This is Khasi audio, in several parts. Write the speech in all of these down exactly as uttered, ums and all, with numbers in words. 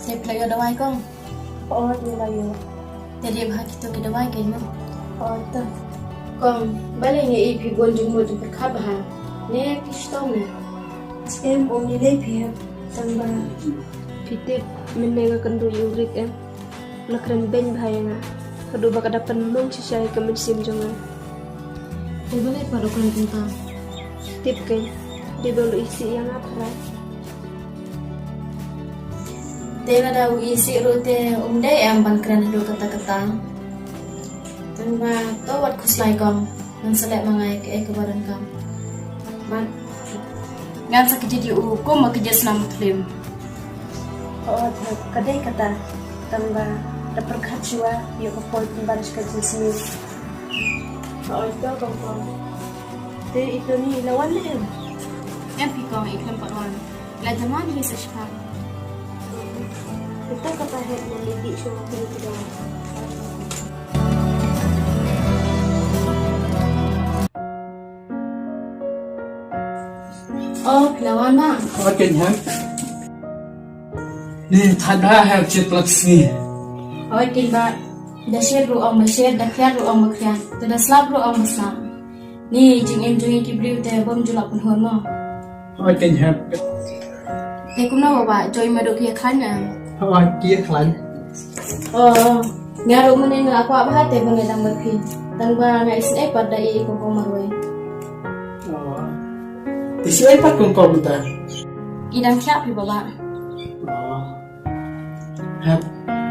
Te phi la ïoh dawai kong? Oh, te la ïoh. Te dei bha kito ki dawai kein mo? Oh, to. Kong, balei nga ïohi phi bun jingmut jingpyrkhat bha? Ne phi shitom ne? Em, ym lei lei phi em. Tang ba phi tip mynne nga kynduh ïa u Rik em. La kren beiñ bha ïa nga. Haduh ba ka da pynmong shisha ïa ka mynsiem jong nga. Te balei pat u kren kumta? Tip kein. Dei ba u la isih ïa nga tharai. Te lada u isih ruh te um dei em ban kren haduh katta katta. Tang ba to wat khuslai kong. Ngan sa leh ma nga ïa kaei kaba donkam. Bad ngan sa kjit ïa u kum ba kjit snam u thlim. Oh, ka dei kata. Tang ba da pyrkhat shuwa ïa ka poi pynban sha ka jingsniew. Oh, ito kong kong. Te ito ni i la wan ne em? Em phi kong, i khlem pat wan. La jaman hi sa shipang. Ito kata heh na ni di shuwa kini kida. Oh, phi la wan ma? Oh, kein heh. Ni thad ha heh chit plat sngi. Oh, kein ba. Da shet ruh ong ba shet, da khriat ruh ong ba khriat, te da slap ruh ong ba slap. Ni jingim jong ngi ki briew te bym ju lah pynhun mo. Hooid kein hep. Te kumno baba, joi ma duk ïa khlaiñ ne? Hooid ki ïa khlaiñ. Oh, nga ruh mynne nga kwah bha te ba nga dang bad phi. Tang ba nga isynei pat da i kong kong marwei. Oh. Te shi ei pat kong kong mynta? I dang khiah phi baba. Oh. Hep,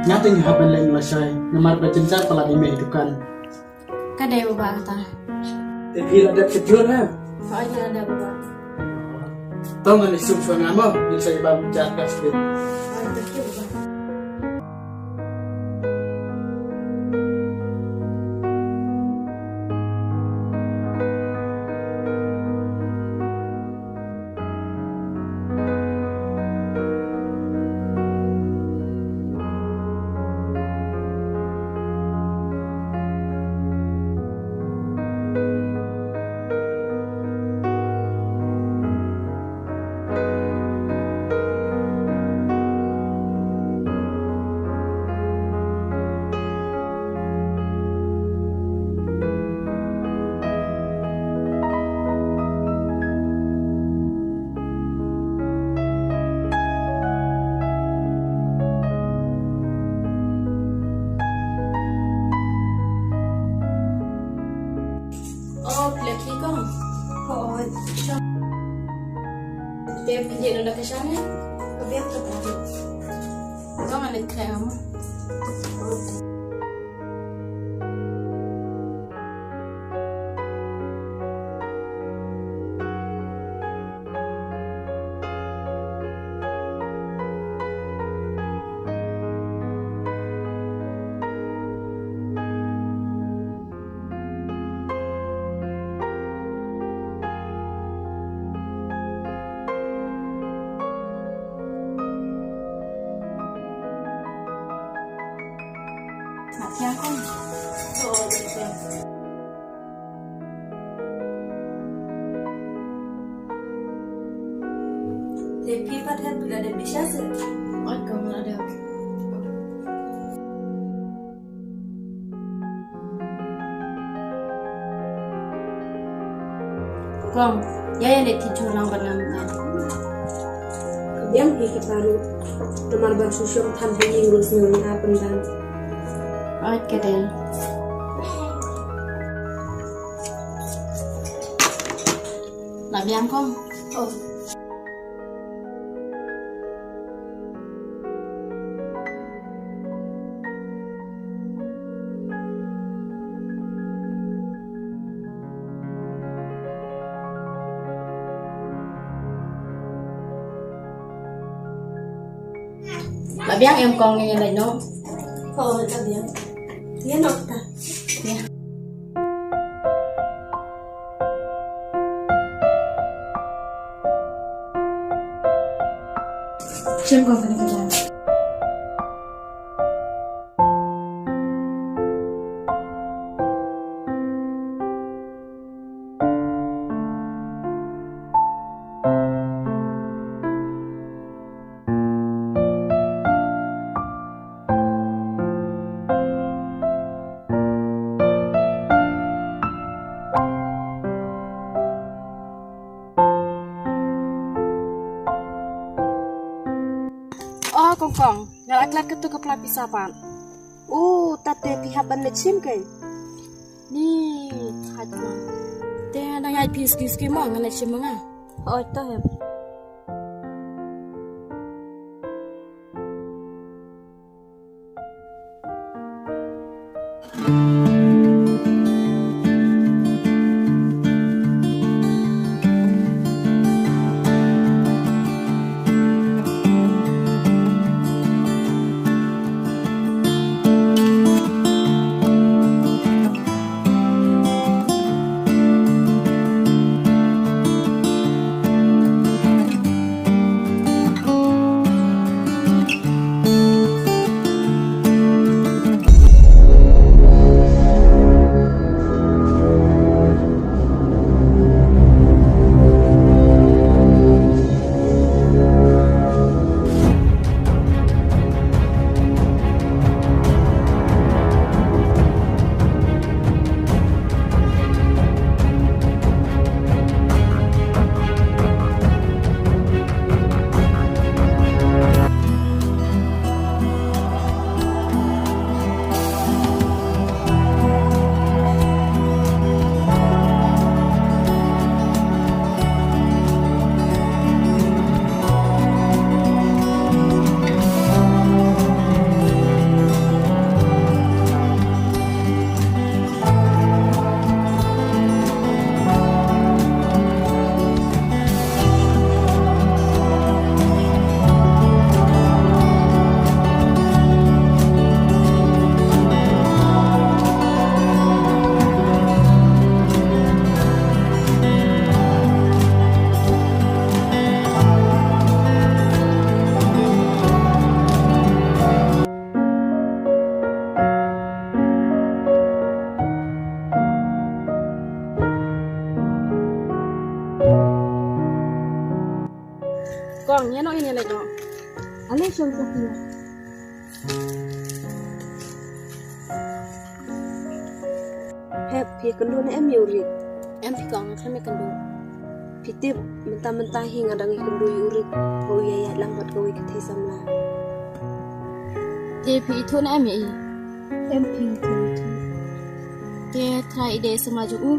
nga te nga hap ban leit lashai, namar ba jynjar palat i mei dukan. Ka dei baba kata. Te phi la dep kjur ha? Hooid nga la dep baba. To ngan leit sum shuwa nga mo, ngin sa ïa bam jar ka sbit. Hooid, thank you baba. Oh, phi la khie kong? Hooid. Te phi ïa nang da ka sha ne? Ka biang ka ta. Kong, ale khlem. Mat ïa kong. Te phi pat hep phi la dep bisha se? Ot ka ma la dep. Kong, ïa ïa leit ki jhur lang bad nga mynta. Biang hi kata ruh. Namar ban shu shong than ha ïing ruh sngewbha pynban. Ot ka dei. La biang kong. Oh. La biang em kong, ngin ïa leit noh. Oh, la biang. Ïa noh ta. Ïa. Shim kong kane ka jaiñ. Kong kong, nga la klet katu ka pla pisa pat. U, tat te phi hap ban leit shim kai. Ni, haj ma. Te dang ai phi ski ski mo ngan leit shim nga. Oi to hem. Kong, ïa no ïa leit no. Ale shong ka pia. Hep, phi kynduh ne em ïa u Rit? Em phi kong, khlem ïa kynduh. Phi tip, mynta mynta hi nga dang ïa kynduh ïa u Rit, ba u ïaid lang bad kawei ka thei samla. Te phi ithuh ne em ïa i? Em phi ithuh, ithuh. Te trai i dei samla jong u?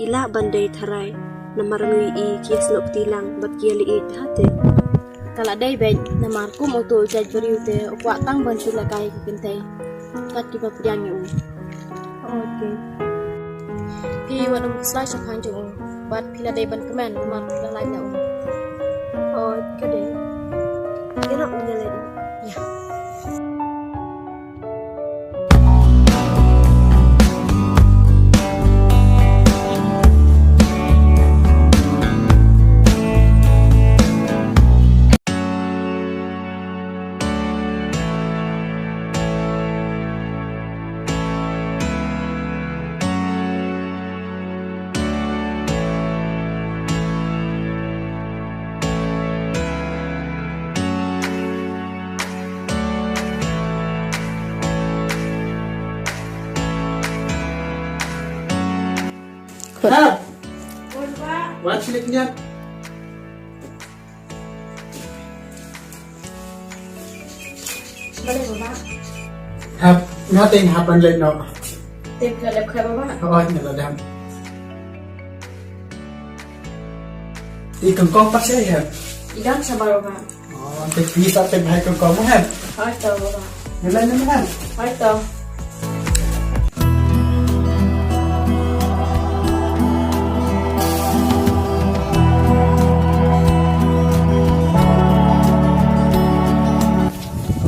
I lah ban dei tharai, namar ngi i ki ïasnoh kti lang bad ki ïaleh ïeit ha te. Ka la dei beit, namar kum uto u jait briew te u kwah tang ban shu lehkai ki kynthei. Kat kiba pdiang ïa u. Oh, okay. Phi wat ym khuslai shaphang jong u. Bad phi la dei ban kmen namar phi la lait na u. Oh, ka dei. Ïa la u ïa leit. Ïa. Hep. Wan, wan sini kenyat. Balei, Baba? Hep, nga te nga hap ban leit noh. Te phi la dep khlem, Baba? Hooid, nga la dep. I kong kong pat shaei, Hep? I don shabar, Baba. Oh, te phi sa tip bha i kong kong mo, Hep? Hooid to, Baba. Ngan leit noh, Hep. Hooid to.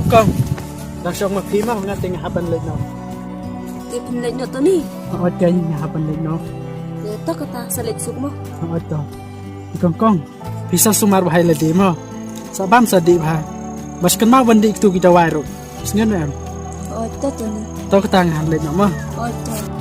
Kong, dang shong ma phi mo, nga te nga hap ban leit noh. Te phin leit noh to ni? Hooid, te nga hap ban leit noh. Te to kata, sa leit suk mo. Hooid to. I kong kong, phi sa sumar bha ïa lade mo. Sa bam sa dih bha. Bad kynmaw ban dih kito ki dawai ruh. Sngew em? Hooid to, to ni. To kata, ngan leit noh mo. Hooid to.